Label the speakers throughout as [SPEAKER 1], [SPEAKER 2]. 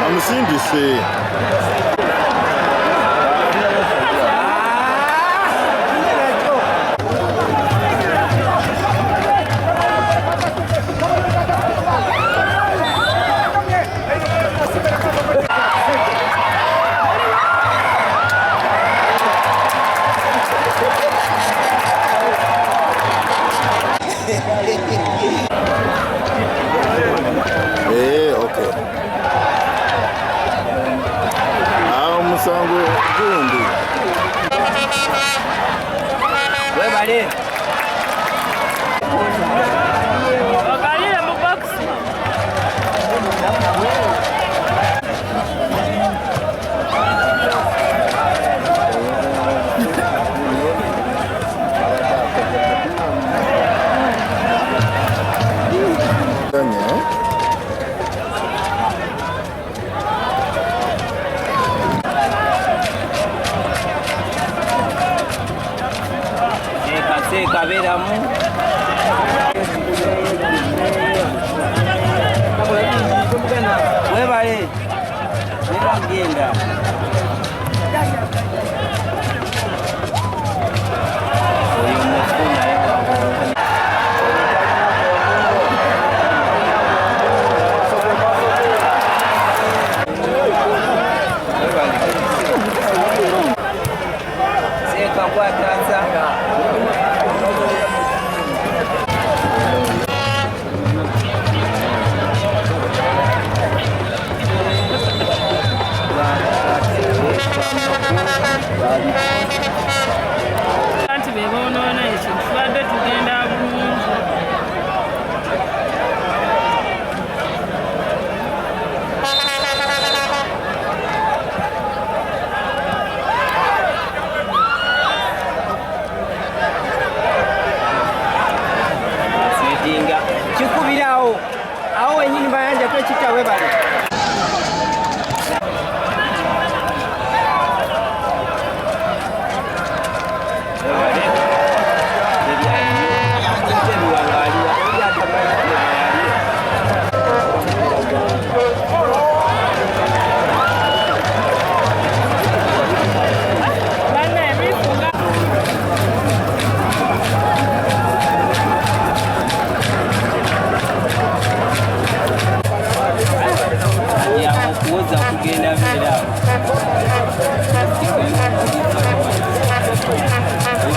[SPEAKER 1] Amusindise. Okay. Awo musango gundi.
[SPEAKER 2] Webale.
[SPEAKER 3] Bagalire mu box.
[SPEAKER 2] Kaberamu. Webale. Webagenda. Oyo mufu naye. Seka kwatanza.
[SPEAKER 3] Anti be boonoona ekintu tubadde tugenda bulungi.
[SPEAKER 2] Sweetinga kikubirawo awo wenyini bayanja tokita webale. Agenda abeera awo.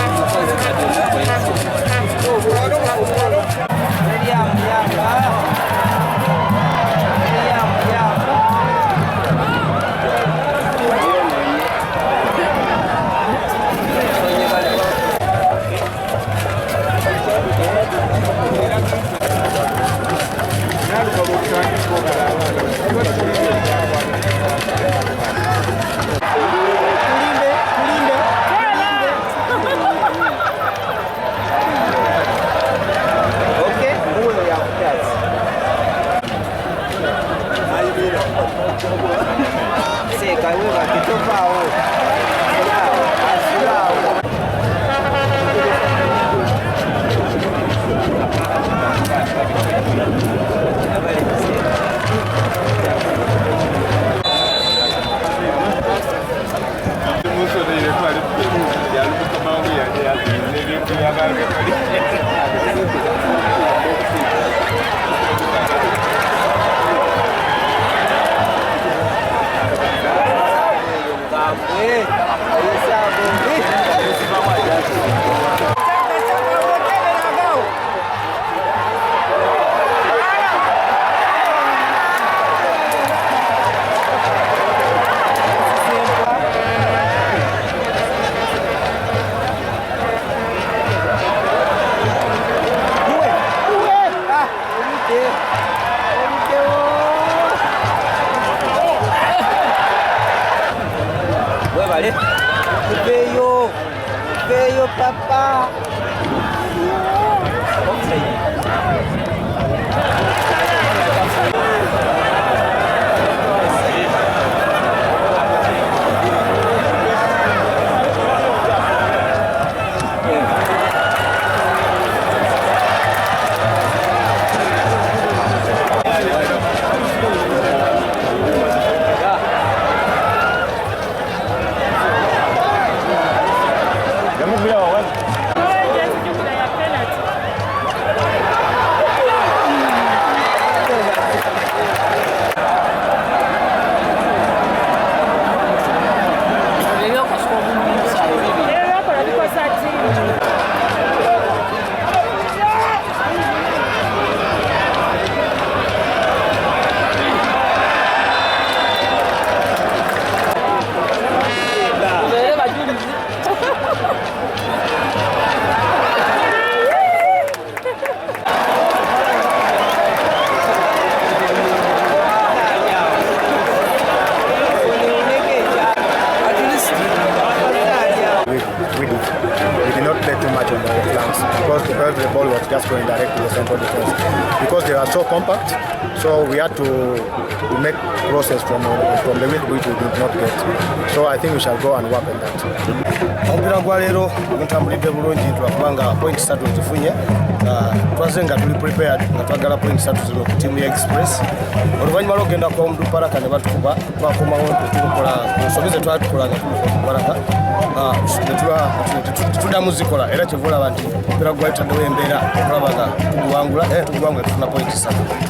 [SPEAKER 2] Omukozi kati omukwezi.
[SPEAKER 4] Veio papá.
[SPEAKER 5] We did not play too much on the flanks because the ball was just going direct to the central defense. Because they are so compact, so we had to make crosses from the width, which we did not get. So I think we shall go and work on that.
[SPEAKER 6] Omupiira gwa leero gutambulidde bulungi lwakubanga point 3 tufunye. Twaze nga tuli prepared nga twagala point 3 zino ku ttiimu ya Express. Oluvannyuma lw'okugenda kwa Omuduparaka ne batukuba, twakomawo tukola ku nsobi ze twali tukola nga tuli ku Omuduparaka. Tetuddamu zikola era kyeva olaba nti omupiira gwali tutaddewo embeera okulaba nga tuguwangula era tuguwangula tufuna point 3.